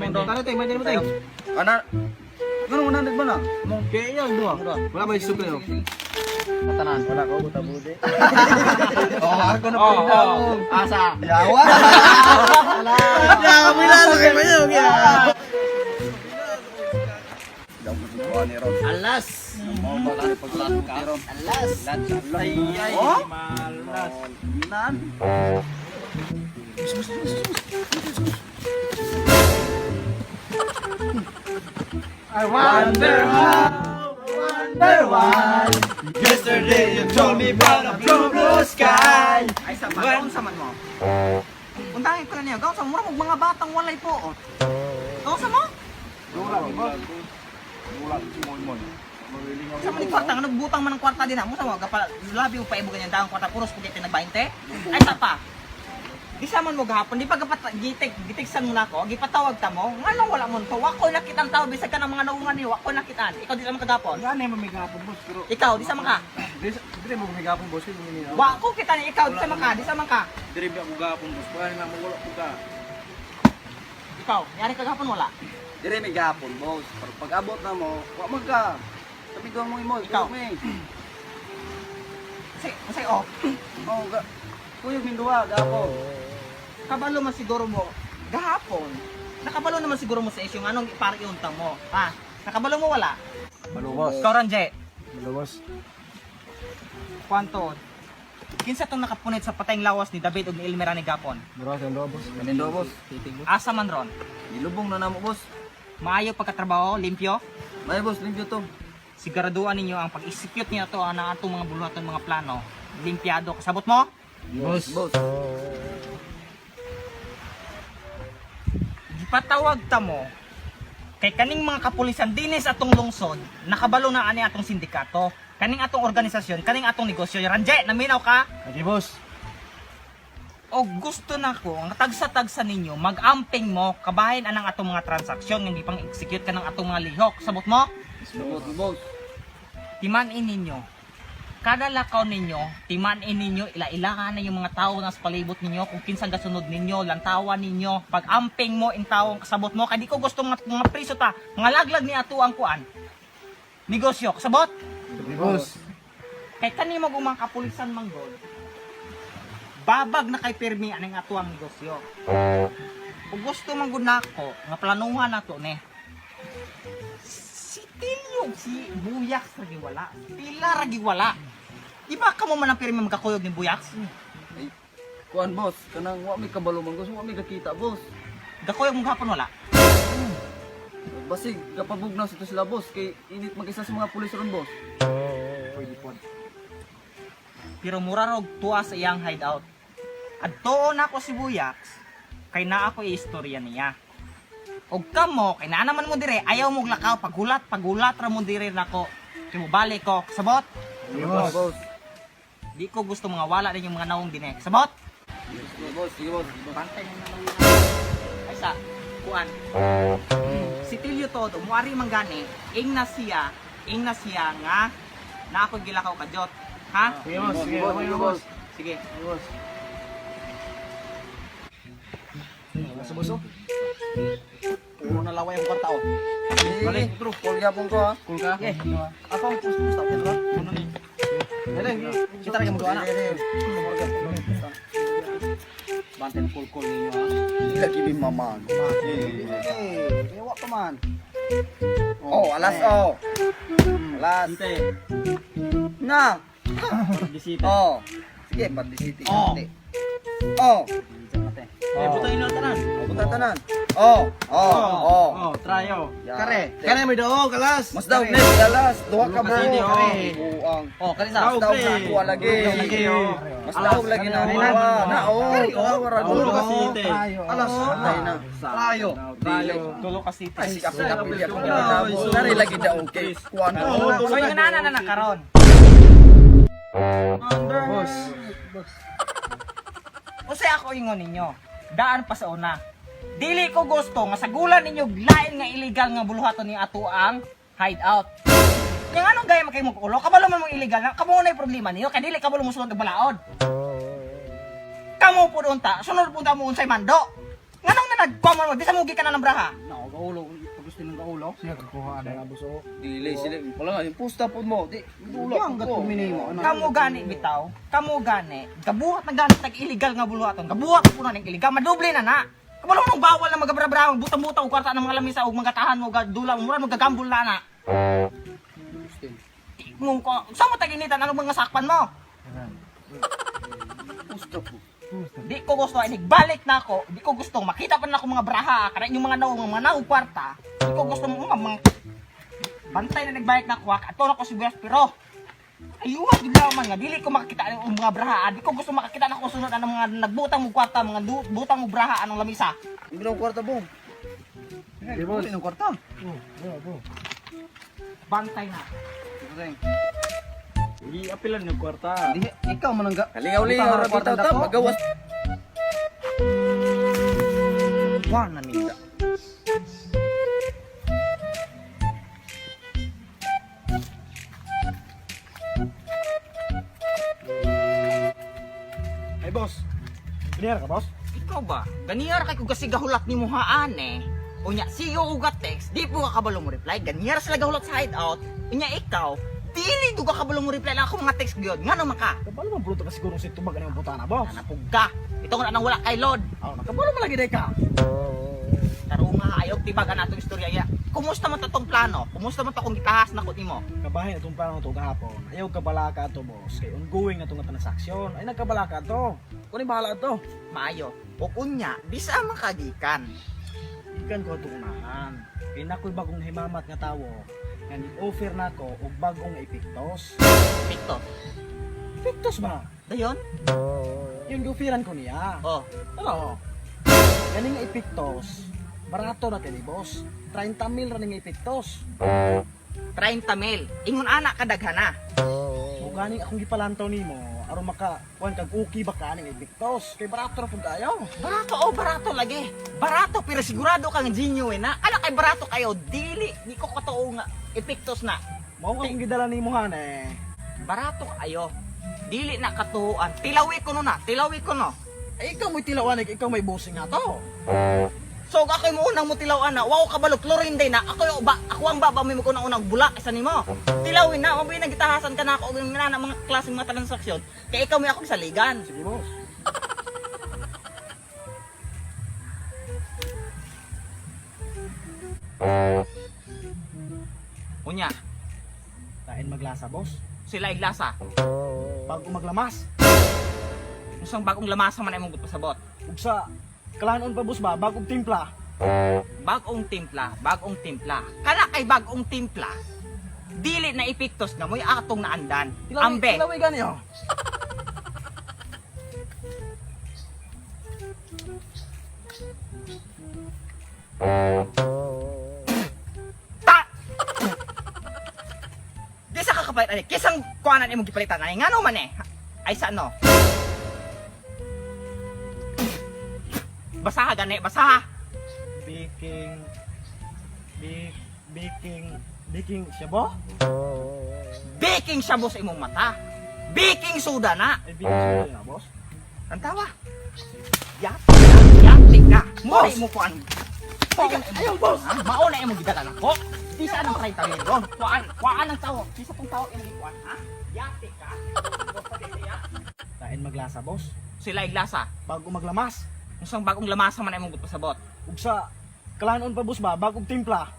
mo do. Tara, tay, may mo tay. Ana. Ngano 100 ba na? Kaya iya duha. Wala ba isuk kayo? Matanan. Wala ko buta-buti. Oh, ako na Oh, pala. oh. Asa. Yawa. Ya, wala sa kayo ya. Alas. Alas. Ay ay. Oh? Malas. Nan. I wonder how, wonder why. Yesterday you told me about a blue, blue sky. Ay sa pa, sa man mo. Untangin ko na niyo, gaw sa mura mo mga batang walay po. Gaw sa mo? Sa man ni kwarta nga nagbutang man ang kwarta din ha. Mo sa mo gapala labi mo paibog ganyan daang kwarta puros pugit nag 20. Ay sa pa. Di sa man mo gahapon, di pa gapat gitik gitiksan mo nako, gipatawag ta mo. Nganong wala mo to? Wa ko nakitang tao bisag ka ng mga naungan niyo, wa ko nakitaan. Ikaw di sa man kagapon. Gani mo may gapon, boss, pero Ikaw di sa man ka. Dili mo may gapon, boss, kay mo Wa ko kita ni ikaw di sa man ka, di sa man ka. Dire ba ako gapon, boss? Kuan na mo wala ko ka. Ikaw, yari kagapon wala. Dire may gapon, boss. Pero pag abot na mo, wa man ka. Sabi ko mo imo, Ikaw. may. Say, say oh. Oh, ga. Kuyog min duha gapon. Kabalo man siguro mo gahapon. Nakabalo naman siguro mo sa issue anong para iuntang mo. Ha? Nakabalo mo wala? Balo, boss. Ikaw Ranje, Balo, boss. kwanto? Kinsa tong nakapunit sa patayng lawas ni David ug ni Elmira ni Gapon? Mura sa ndo, boss. Kanin do, boss. Asa man ron? Nilubong na namo, boss. Maayo pagkatrabaho, limpyo? May boss, limpyo to. Siguraduhan ninyo ang pag-execute niya to ang atong mga buluhaton mga plano. Limpyado. Kasabot mo? Boss. Boss. Gipatawag ta mo kay kaning mga kapulisan dinis atong lungsod nakabalo na ani atong sindikato, kaning atong organisasyon, kaning atong negosyo. Ranje, naminaw ka? Okay, boss. O gusto na ko ang tagsa-tagsa ninyo mag-amping mo kabahin anang atong mga transaksyon nga pang execute ka ng atong mga lihok. Sabot mo? Boss, boss. Timanin ninyo. Kada lakaw ninyo, timanin ninyo, ila-ilahan na yung mga tao na sa palibot ninyo, kung kinsang gasunod ninyo, lantawan ninyo, pag-amping mo in taong kasabot mo, kay di ko gusto mga priso ta, mga laglag ni ato ang kuan. Negosyo, kasabot? Okay, boss. Kay kani mo mga kapulisan manggol, babag na kay pirmi aning ato ang negosyo. Kung gusto man gud nako, nga planuhan nato ni. Si Tilyo, si Buyax ragi wala. Pila ragi wala. Di ba kamo man ang pirmi magkakuyog ni Buyax? Ay, kuan boss, kanang wa may kabalo man boss, wa may kakita boss. Gakuyog mo gahapon wala. Basig kapabugnaw sa to sila boss kay init mag-isa sa mga pulis ron boss. Pwede po. Pero mura rog tuwa sa iyang hideout. Adto na ako si Buyax, kay naa ako istorya niya. Og kamo, kay naa naman mo dire, ayaw mo lakaw, pagulat, pagulat ra mo dire nako. Kay mobalik ko, sabot. Okay, boss. Boss. Di ko gusto mga wala din yung mga naong dine. Sabot. Sige boss, sige boss. Sige, boss. Bantay na naman. Ay sa kuan. Si Tilio Todo, muari man gani, ing na siya nga na ako gilakaw kadyot. Ha? Sige, boss. Sige, okay, boss. Sige. Okay, boss. Nasa boss, oh. Puro na laway ang kwarta oh. Balik, bro. Call gyapon ko ha. Cool ka? Okay. Ako ang pus-pus ta ba? Ano ni? Dali, Kita ra mo na. Dire, Bantay kul-kul ninyo ha. Lagi mi mama. Eh, wa pa man. Oh, alas oh. Alas. Na. Bisita. Oh. Sige, publicity. Oh. Oh. Eh, butang ino tanan. Punta tanan. Oh, oh, oh. Oh, try oh. Ya. Kare, kare may daog alas. Mas daw next alas, duha ka bro. Kare. Buang. Oh, kani sa. Mas daw sa ako lagi. Lagi, oh. Mas daw lagi na ako. Na oh, kawara Tulo dulo. ka city. Alas, patay na. Tayo. Tayo. Tulo ka city. Ay, sige, apil apil ako ginatabo. Nari lagi daw kay kuan. So yung na na na karon. Boss. Unsay ako ingon ninyo? Daan pa sa una. Dili ko gusto nga sagulan ninyo lain nga illegal nga buluhaton ni ato ang hideout. Kaya anong gaya makay mo ulo? Kabalo man mong illegal na kamo na problema niyo kay dili kabalo mo sulod og balaod. Kamo pud unta, sunod punta mo unsay mando. Nganong na nagkuha mo, di sa mugi ka na ng braha. Kaulo, gusto ng kaulo. Siya kakuha na boss oh. Dili sila wala nga yung pusta pod mo. Di dula Ang gat minimo ano. Kamo gani bitaw, kamo gani. Gabuhat na gani tag illegal nga buluhaton. Gabuhat po na ning illegal, madoble na na. Kabalo nung bawal na magabrabra, butang-butang og kwarta ng mga lamisa og mga tahan mo dula mo murag magagambol na na. Di mo ko, sa mo tag-initan ano mga sakpan mo? Pusta po. Di ko gusto ay balik na ako. Di ko gusto makita pa na ako mga braha kana inyong mga naong kwarta. Di ko gusto mga bantay na nagbalik na ako ato na ko si Buyas pero ayuha gid lang man nga dili ko makakita ang mga braha. Di ko gusto makakita na ako sunod ang mga nagbutang mo kwarta, mga butang mo braha anong lamisa. Ang ginawang kwarta bong. Di boss. Ang kwarta. Oh, oh, oh. Bantay na. Gi-apilan ng kwarta. Di ikaw man ang ga. Kalingaw-lingaw ra bitaw ta magawas. Wa na nila. Ay boss. Ganyan ka boss? Ikaw ba? Ganiyar kay kung kasi gahulat ni muhaan eh. Unya, siyo uga text, di po ka kabalo mo reply. Ganiyar sila gahulat sa hideout. Unya ikaw, dili do ka kabalo mo reply lang ako mga text gyud. Ngano man ka? Kabalo man puluto ka siguro sa tubag anang butana boss. Nanapog ka. Ito nga nang wala kay Lord. Aw, nakabalo man lagi day ka. Tarunga ayaw tibagan natong istorya ya. Kumusta man to tong plano? Kumusta man to kung gitahas na ko nimo? Kabahin atong plano to gahapon. Ayaw kabalaka ato boss. Kay ongoing na itong transaksyon. Ay nagkabalaka ato. Kunin bahala ato. Maayo. O unya, di sa makagikan. Ikan ko atong unahan. Kay nakoy bagong himamat nga tawo nga ni-offer nako og bagong epektos. Pikto. Epektos ba? Dayon? Yun gi-offeran ko niya. Oh, Ano? Kani nga epektos, barato na kini boss. 30 mil ra ning epektos. 30 mil. Ingon ana kadaghana. O gani akong gipalantaw nimo aron maka kuan kag okay ba ka ning epektos? Kay barato ra pud kayo. Barato oh, barato lagi. Barato pero sigurado kang genuine na. Ala kay barato kayo, dili di ko katoo nga epektos na. Mao nga akong gidala nimo han eh. Barato kayo. Dili na katuoan. Tilawi ko no na, tilawi ko no. Ay ikaw mo'y tilawan ikaw may busing ato. So ako mo unang mo tilawan na, wow kabalo chlorine day na. Ako yung ba, ako ang baba mo ko na unang bula isa nimo. Tilawin na, mabuhi nang gitahasan ka na ako og nga na mga klaseng mga transaksyon. Kay ikaw may akong saligan. Sige boss. Unya, Tain maglasa boss. sila iglasa. Bago maglamas. Usang bagong lamasa man imong pasabot. Ug sa kalanon pa boss ba bagong timpla. Bagong timpla, bagong timpla. Kana kay bagong timpla. Dili na epektos nga mo'y atong naandan. Ambe. Tilawi gani oh. Ta! Di sa kakapalit ani. Kisang kuanan imong gipalitan ani. Ngano man eh? Ay sa ano? Basaha gani, basaha. Baking bake baking baking siya bo? Baking shabu sa imong mata. Baking soda na. Ay baking soda na boss. Tantawa. Yati ka, yati ka. Mo Boss! mo kuan. Ayaw, boss! Mao na imong gidala nako. Di sa anong 30 mil ron. Kuan, kuan ang tawo. Di sa tong tawo imong gikuan, ha? Yati ka. Tain maglasa boss. Sila iglasa. Bago maglamas. Usang bagong lamasa man imong pasabot. Ug sa kalanon pa boss ba bagong timpla.